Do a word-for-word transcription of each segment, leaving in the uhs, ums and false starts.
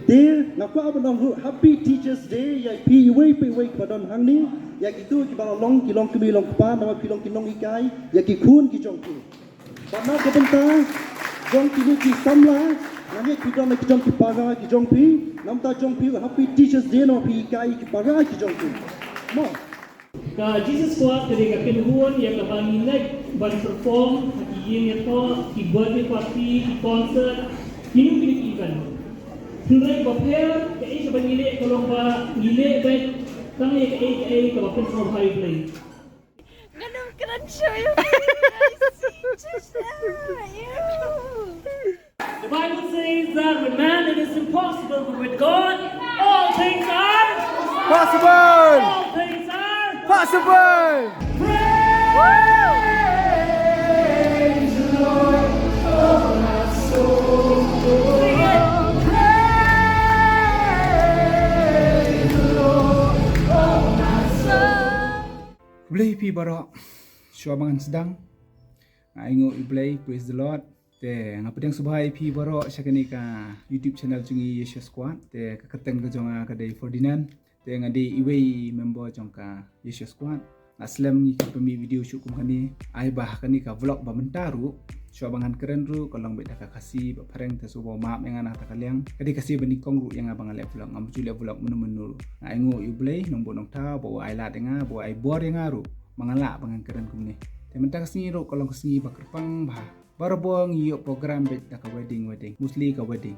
Te nga kwah ban ong ruh Happy Teachers Day ïa phi iwei pa iwei kiba don hangne, ïa kito kiba la long ki longkmie longkpa namar phi long ki nonghikai ïa ki khun ki jong phi. Bad na ka bynta jong kine ki samla, nga ngeit phi don ki jong ki para ki jong phi, na ka bynta jong phi Happy Teachers Day namar phi hikai ïa ki para ki jong phi. Mo. Ka Jesus Squad ka dei ka kynhun ïa kaba ngi leit ban perform ha ki ïing ïathoh, ki birthday party, ki concert, kino kino ki event. Hynrei ba pher, kaei kaba ngi leh ka long ba ngi leh beit tang ïa kaei kaei kaba pynpaw bha ïa U Blei. Ngan ym kren shuh ïa phi, I see just now. Ew. The Bible says that with man it is impossible, but with God, all things are Possible! All things are Possible! Praise the Lord, oh my soul. Praise the Lord, oh my soul. Khublei phi baroh. Shuwa ba ngan sdang, nga ainguh ïa U Blei, praise the Lord. Te nga pdiang sngewbha ïa phi baroh sha kane ka YouTube channel jong ngi, Yeshua Squad. Te ka kyrteng ka jong nga ka dei Ferdinand. Te nga dei iwei i member jong ka Yeshua Squad. Nga slem ngi khlem pynmih video shuh kum kane. Ai ba ha kane ka vlog ba mynta ruh, shuwa ba ngan kren ruh, ka long beit da ka Khasi baphrang, te sngewbha map ïa nga na kata ka liang. Ka dei Khasi ba nyngkong ruh ïa nga ba nga leh vlog, ngam ju leh vlog mynno mynno ruh. Nga ainguh ïa U Blei, Nongbuh Nongthaw, ba u ai lad ïa nga, ba u ai bor ïa nga ruh, ba nga lah ba ngan kren kumne. Te mynta ka sngi ruh ka long ka sngi ba kyrpang bha. Barabor ngi ïoh program beit da ka wedding, wedding. Mostly ka wedding.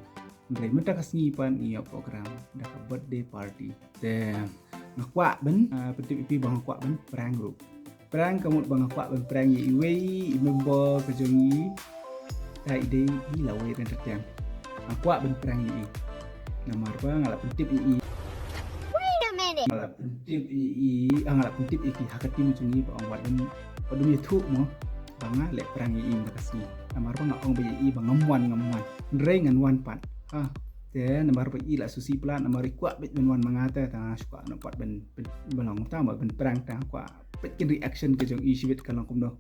Hynrei mynta ka sngi pat ngi ïoh program da ka birthday party. Te nga kwah ban, ah, pyntip ïa phi ba nga kwah ban prank ruh. Prank ka mut ba nga kwah ban prank ïa iwei i member ka jong ngi. Ka dei i Lawei Entertainment. Nga kwah ban prank ïa i. Namar ba nga la pyntip ïa i. Wait a minute. Nga la pyntip ïa i, ah, nga la pyntip ïa ki ha ka team jong ngi ba ong wat lem, wat lem ïathuh mo ba nga leh prank ïa i mynta ka sngi. Namar ba nga ong ba ïa i ba ngam wan, ngam wan. Hynrei ngan wan pat. Ah, te namar ba i la shu sih palat, namar i kwah beit ban wan ma nga te, te nga shu kwah noh pat ban, ban, ban long ta mo ban prank, te nga kwah beit kin reaction ka jong i shibit ka long kumno.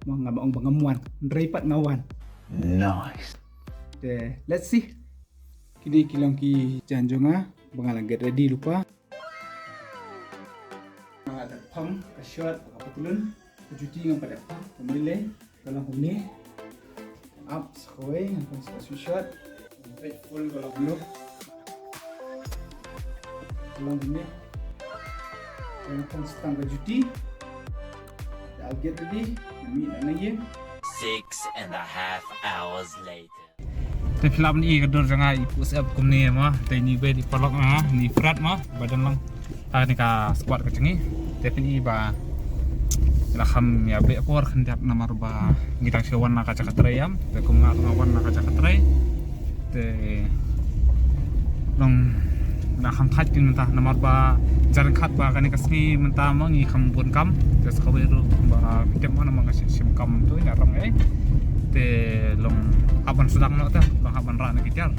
Mo, ngam ong ba ngam wan, hynrei pat nga wan. Nice. Te let's see. Kine ki long ki jan jong nga ba nga la get ready lypa. Nga la dep phong ka shirt bad ka patlun, ka juti ngam pat dep phong, kumne lei, ka long kumne. Ap sa kawei, ngam phong sa ka sweatshirt, ngam peit full ka long kumno. Ka long kumne. Ngam phong sa tang ka juti. I'll get ready, ngam mih na ïing. Six and a half hours later. Te phi lah ban i ka dur jong nga i push up kumne mo. Te ini ba i paralok nga, ini Fred mo, ba don lang ha kane ka squad ka jong ngi. Te phin i ba ngi la kham ïa beh por khyndiat namar ba ngi dang shu wan na ka jaka trei ïam. Te kum nga ruh nga wan na ka jaka trei. Te long ngi la kham thait phin mynta namar ba jan khat ba kane ka sngi mynta mo ngi kham bun kam. Te sa kawei ruh ba phi tip mo namar nga shim kam tu ïa rong ei. Te long hap ban sdang noh te, long hap ban rah na ki tiar.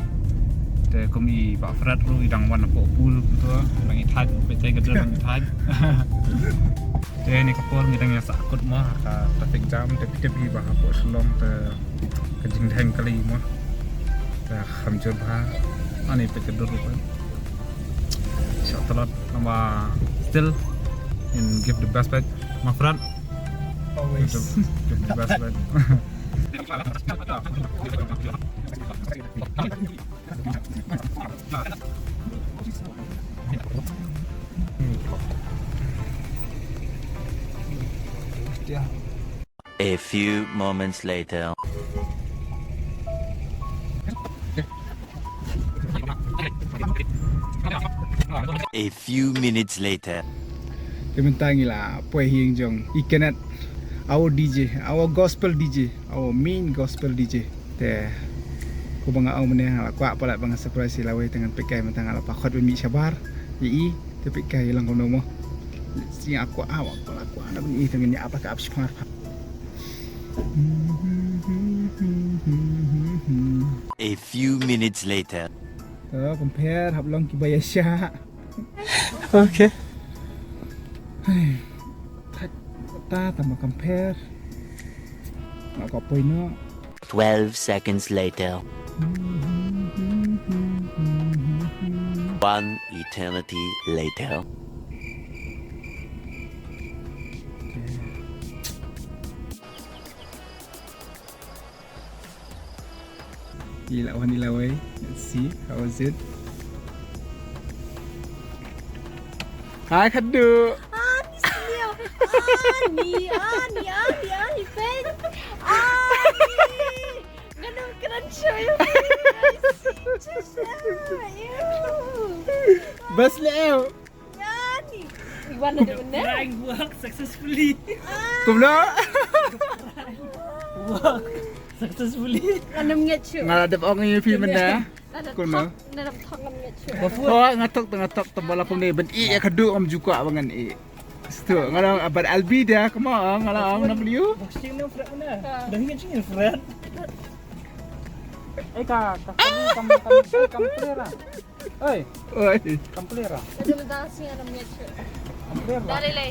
Te kum i Bah Fred ruh i dang wan hapoh pool tu, dang i thait, peit te ka dang i thait. Te kane ka por ngi dang ïa sah kut mo ha ka traffic jam, te phi tip hi ba hapoh Shillong te ka jingdheng kali mo. Te kham jur bha. Ani peit ka dur ruh. Shah talot namar still in give the best, peit, my friend. Always. Give the, give the best, peit. A few moments later. A few minutes later. Te mynta ngi la poi ha ïing jong i Kenneth, our D J, our gospel D J, our main gospel D J. Te kumba nga ong mynne nga la kwah palat ba ngan surprise i Lawei, te ngan peit kai mynta nga la pakhot ban mih shabar ïa i, te peit kai i long kumno mo. Let's see, nga kwah, ah, nga kwah, nga kwah na ban i te ngan ïa ap ka ap shipang. A few minutes later. To compare hap long kiba ïa shah. Okay. Hai. Thait ta tama compare. Nga ka poi noh. Twelve seconds later. One eternity later. Ila wan ila wei. Let's see how is it. Hai khadduh. Ani sniaw. Ani, ani, ani, ani pen. Ani. Ngan ym kren shuh ïa phi. Bas leh. Ani. Iwan ada benar. Prank work successfully. Kumno? Work successfully. Ngan ym ngeit shuh. Nga la dep ong ïa phi mynta. Kumno? Ngan ym thok, ngan ym ngeit shuh. Oh, nga thok, nga thok, tang ba la kumne ban ïeh ïa khadduh ngam ju kwah ba ngan ïeh. Stu, nga la, but I'll be there, come on, nga la ong na believe. Boxing na friend na. Dah ngeit sih friend. Eh, ka, ka, kam, kam, kam, kam clear ah. Oi. Oi. Kam clear ah. Ada mentang sih, ada ngeit shuh. Kam clear lah. Dari lai.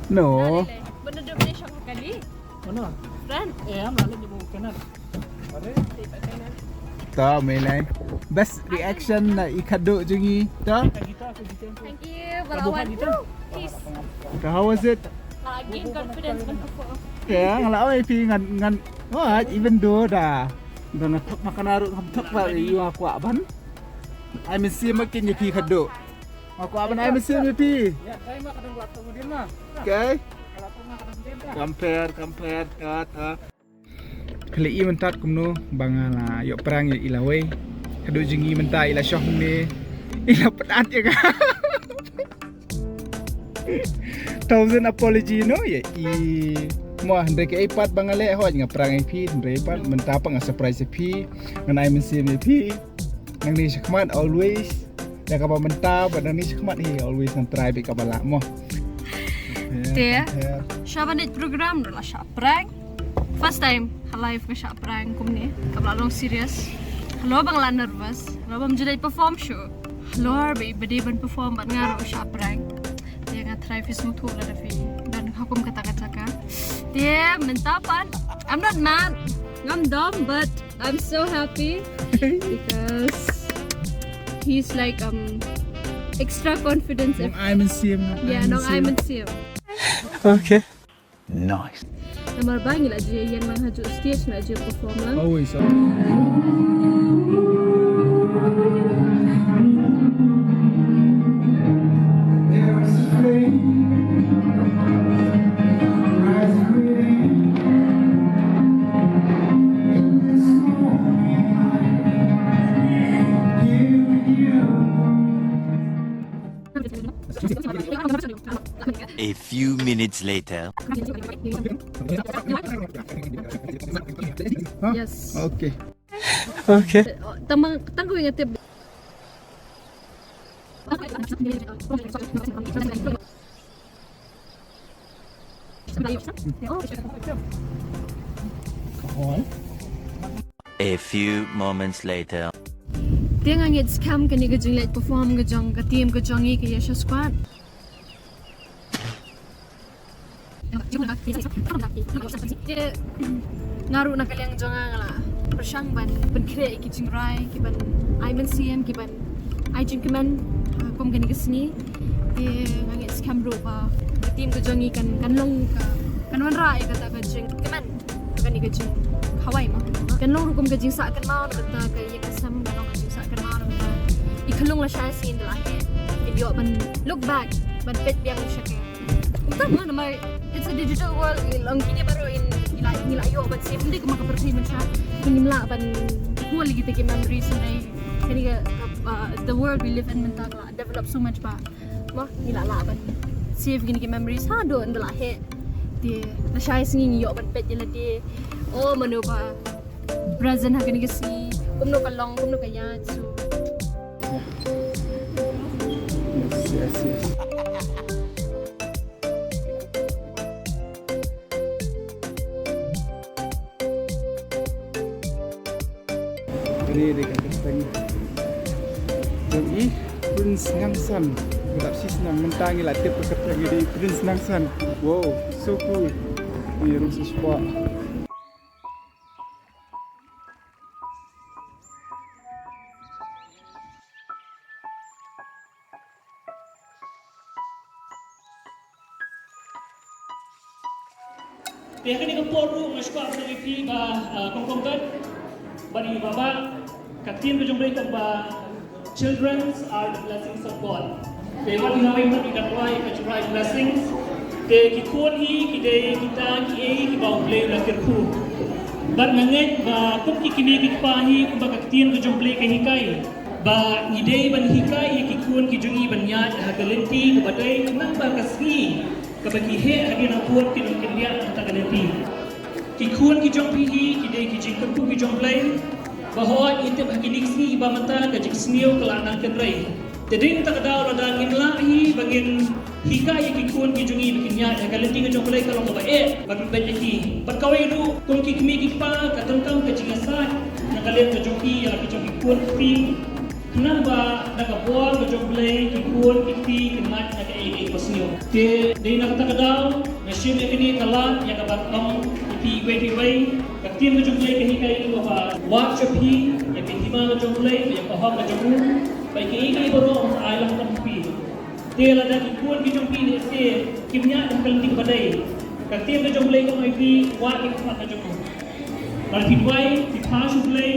No. Dari lai. Bener dia punya syok kali. Mana? Friend. Eh, am lalu dia bukan. Are? Ta me lai. Best reaction na i khadduh jong ngi. Ta? Thank you, balawan. Peace. Ta, how was it? Again, confidence ban perform. Ya, nga la ong ïa phi ngan, ngan, oh, even though da. Da nga thok ma ka na ruh ngam thok ba ïa nga kwah ban. Ai mynsiem ma kin ïa phi khadduh. Nga kwah ban ai mynsiem ïa phi. Ya, try ma ka dang la thok ma din ma. Okay. Compare, compare, ta, ta. Khlem i mynta kumno ba nga la ïoh prank ïa i lawei. Khadduh jong ngi mynta i la shong ne. I la pynat ïa nga. Thousand apology no ïa i. Mo hynrei kaei pat ba nga leh, hooid nga prank ïa phi, hynrei pat mynta pat nga surprise ïa phi. Ngan ai mynsiem ïa phi. Nangne shakhmat always. Ïa kaba mynta bad nangne shakhmat hi always ngan try bad kaba lah mo. Te, shah ban leit program ruh la shah prank. First time ha life nga shah prank kumne. Kaba la long serious. Halor ba nga la nervous. Halor bym ju leit perform shuh. Halor ba i ba dei ban perform bad nga ruh shah prank. Te nga try phi sngewthuh lada phi don ha kum kata ka jaka. Te mynta pat, I'm not mad. Ngam dom, but I'm so happy because he's like, um, extra confidence. Nong ai mynsiem. Yeah, nong ai mynsiem. Okay. Nice. Namar ba ngi la ju ïeng lang ha ju stage, ngi la ju perform lang. Always. A few minutes later. Yes. Okay. Okay. Tang, tang ko ingat tip. A few moments later. Te nga ngeit skhem kane ka jingleit perform ka jong ka team ka jong ngi ka Yasha Squad. Te nga ruh na ka liang jong nga nga la pyrshang ban pynkhreh ïa ki jingrai, ki ban ai mynsiem, ki ban ai jingkmen ha kum kane ka sngi. Te nga ngeit skhem ruh ba ka team ka jong ngi kan, kan long ka, kan wanrah ïa kata ka jingkmen. Kane ka jingkhawai ma. Kan long rukom ka jingsah kynmaw na ka bynta ka ïing ka sem, kan long ka jingsah kynmaw na ka bynta i khyllung lashai sngi ynda la heh. Kin ïoh ban look back, ban peit biang sha ka. Kumta ma namar it's a digital world, i long kine baroh in i la, i la ïoh ban save. Ym dei kumba ka pyrthei mynshuwa. Ngim lah ban hold ïa kita ki memories hynrei kane ka, uh, the world we live in mynta ka la develop so much ba. Mo, ngi la lah ban save kine ki memories haduh ynda la heh. Te lashai sngi ngi ïoh ban peit ïa lade. Oh, mano ba present ha kane ka sngi. Kumno ka long, kumno ka ïaid, so. Yes, yes, yes. Kane dei ka kyrteng jong i Prince Nangsan. Nga dap shisha mynta ngi la tip ka kyrteng i dei Prince Nangsan. Wow, so cool. Ni ruh shisha. Te ha kane ka por ruh nga sngewbha ban ong ïa phi ba, ah, kong kong Dot bad i Bah Bah, ka ktien ka jong U Blei ka ong ba children are the blessings of God. Te wat ïa ngi nang ïa ka Trai, ka Trai blessings. Te ki khun hi ki dei kita kiei kiba U Blei u la kyrkhu. Bad nga ngeit ba kum ki kmie ki kpa hi kumba ka ktien ka jong U Blei ka hikai ba ngi dei ban hikai ïa ki khun ki jong ngi ban ïaid ha ka lynti kaba dei, namar ba ka sngi kaba ki heh hadien ha bor ki long kin ïaid ha kata ka lynti. Ki khun ki jong phi hi ki dei ki jingkyrkhu ki jong U Blei. Ba hooid ngi tip ha kine ki sngi ba mynta ka jingsniew ka la nang kynrei. Te dei na kata ka daw lada ngim lah hi ba ngin hikai ïa ki khun ki jong ngi ba kin ïaid ha ka lynti ka jong U Blei ka long kaba eh ba ngin beit ïa ki. Bad kawei ruh kum ki kmie ki kpa ka donkam ka jingïasaid na ka liang ka jong phi ïa la ki jong ki khun ki kti. Khnang ba da ka bor ka jong U Blei ki khun ki kti kin lait na kaei kaei ba sniew. Te dei na kata ka daw nga shim ïa kane ka lad ïa ka ban ong ïa phi iwei pa iwei. Ka ktien ka jong U Blei ka hikai ïa phi ba wad sha phi ïa ka hima ka jong U Blei, ïa ka hok ka jong u, ba ïa kaei kaei baroh un sa ai lang kum phi. Te lada ki khun ki jong phi ne te kim ïaid ha ka lynti kaba dei, ka ktien ka jong U Blei ka ong ïa phi wad ïa ka khmat ka jong u. Lada phi duwai, phi phah sha U Blei,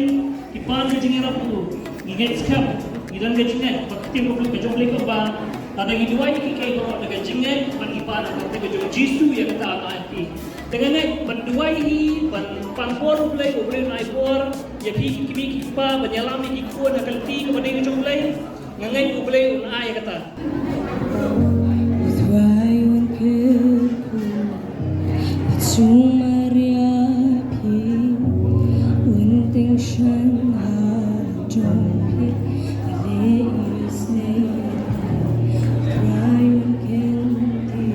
phi pan ka jingïarap ha u, ngi ngeit skhem, ngi don ka jingngeit ba ka ktien ka jong U Blei ka ong ba lada ngi duwai ïa kiei kiei baroh da ka jingngeit bad ngi pan ha ka kyrteng ka jong U Jisu ïa kata un ai ha phi. Te nga ngeit ban duwai hi, ban pan bor U Blei, U Blei un ai bor ïa phi ki kmie ki kpa ban ïalam ïa ki khun ha ka lynti kaba dei ka jong U Blei. Nga ngeit U Blei un ai ïa kata. Trai un kyrkhu, bad sumar ïa phi, un tyngshaiñ ha jong phi, ïaleh ïasnoh. Trai un kyrkhu,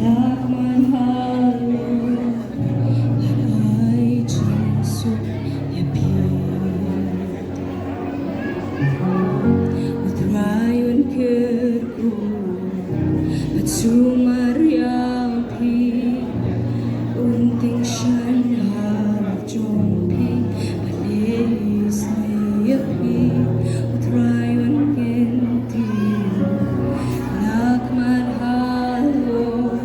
lak man halor, bad ai jingsuk ïa phi. U Trai un kyrkhu bad sumar ïa phi, un tyngshaiñ ha jong phi, ïaleh ïasnoh ïa phi. U Trai un kyntiew, lak man halor,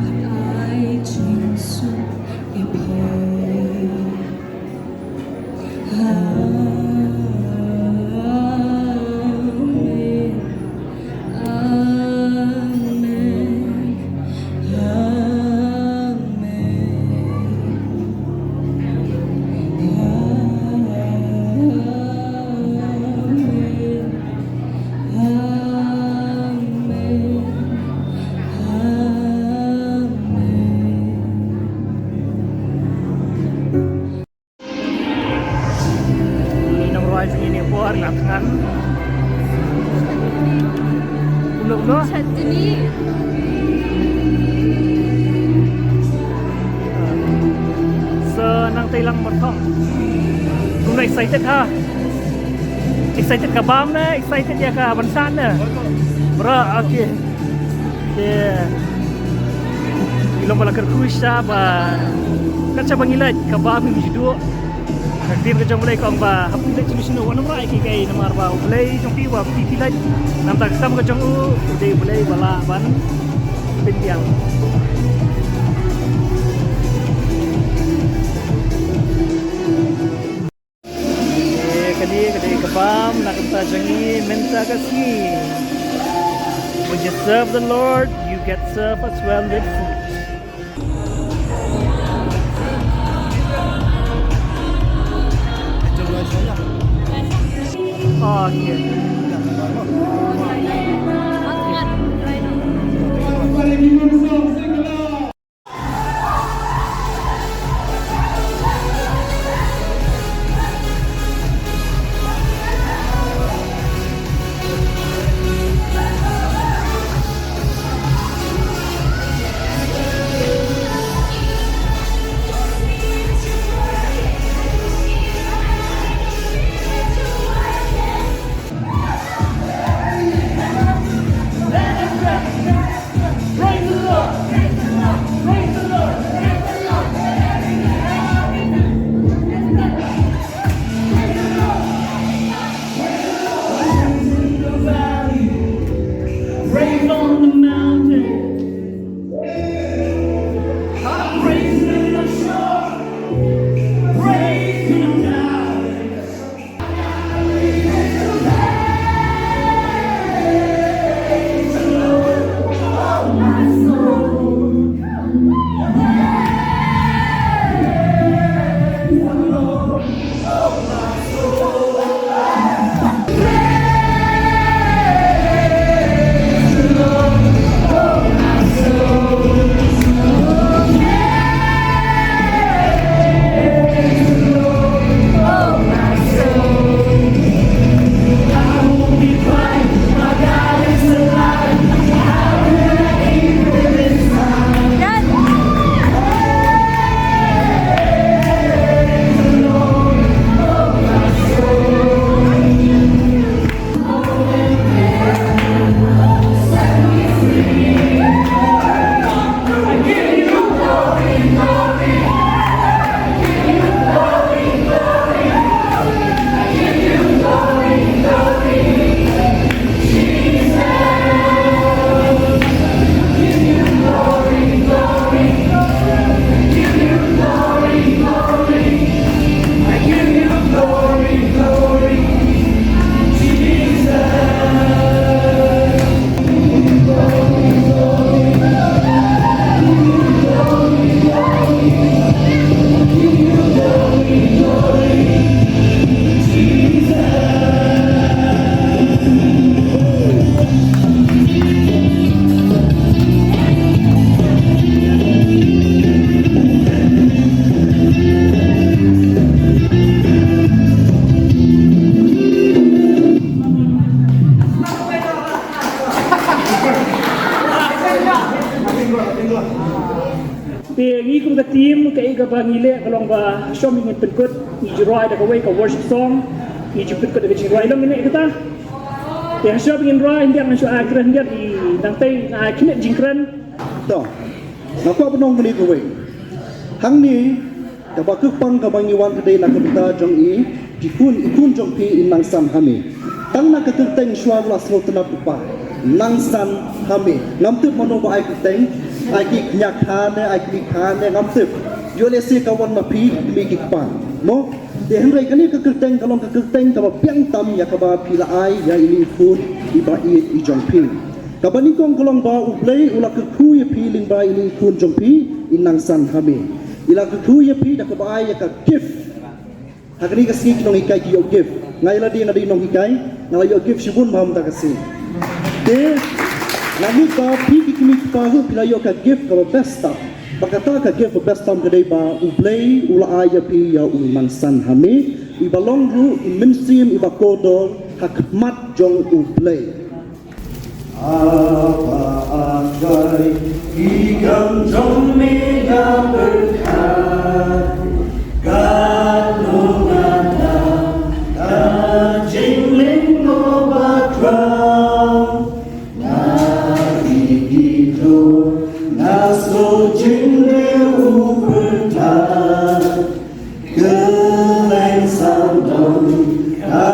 bad ai jingsuk ïa phi. Amen. Amen. Amen. Amen. Amen. Amen. Ngi nang rwai jong ngi ne por la thngan. Ulo ulo. Chat jini. Sa nang tei lang marthong. Kumno excited ha? Excited ka bam ne, excited ïa ka ban san ne? Bro, okay. Te ngi long ba la kyrkhu sha ba kat shaba ngi leit ka bam ngi ju duh. Ka ktien ka jong U Blei ka ong ba haba phi leit shano shano wat nym rah ïa kiei kiei namar ba U Blei jong phi uba pynleit. Namar ka kam ka jong u, u dei U Blei uba lah ban pynbiang. Kane ka dei ka bam na ka bynta jong ngi mynta ka sngi. When you serve the Lord, you get served as well with food. Okay. Ka theme kaei kaba ngi leh ka long ba shwa ngin pynkut, ngi ju rwai da kawei ka worship song, ngi ju pynkut da ka jingrwai long ngi leh kata. Te hashwa ba ngin rwai hynrei ngan shu ai kren hynrei i nangtei nga ai khyndiat jingkren. To, nga kwah ban ong kane kawei. Hangne kaba kyrpang kaba ngi wan ka dei na ka bynta jong i ki khun, i khun jong phi i Nangsan ha me. Tang na ka kyrteng shwa u la sngewtynnat u pa, Nangsan ha me. Ngam tip mano ba ai kyrteng, ai ki kñia kha ne, ai ki kha ne, ngam tip. Ïoh lehse ka wan na phi, ki kmie ki kpa. Mo? Te hynrei kane ka kyrteng ka long ka kyrteng kaba biang tam ïa kaba phi la ai ïa ine i khun iba ïeit i jong phi. Kaba nyngkong ka long ba U Blei u la kyrkhu ïa phi lyngba ine i khun jong phi i Nangsan ha me. I la kyrkhu ïa phi da kaba ai ïa ka gift. Ha kane ka sngi ki nonghikai ki ïoh gift. Nga ïa lade nga dei nonghikai, nga la ïoh gift shibun ma mynta ka sngi. Te nga ngeit ba phi ki kmie ki kpa ruh phi la ïoh ka gift kaba best tam. Ba kata ka gift ba best tam ka dei ba U Blei u la ai ïa phi ïa u Nangsan ha me, iba long ruh i mynsiem iba kordor ha khmat jong U Blei. Apa akai i kam jong me ïa pyrkhat, katno nga dang ka jingling mo ba khraw. Nga ri ki to, nga so jingrwai u pyrkhat. Kyleng sawdong ka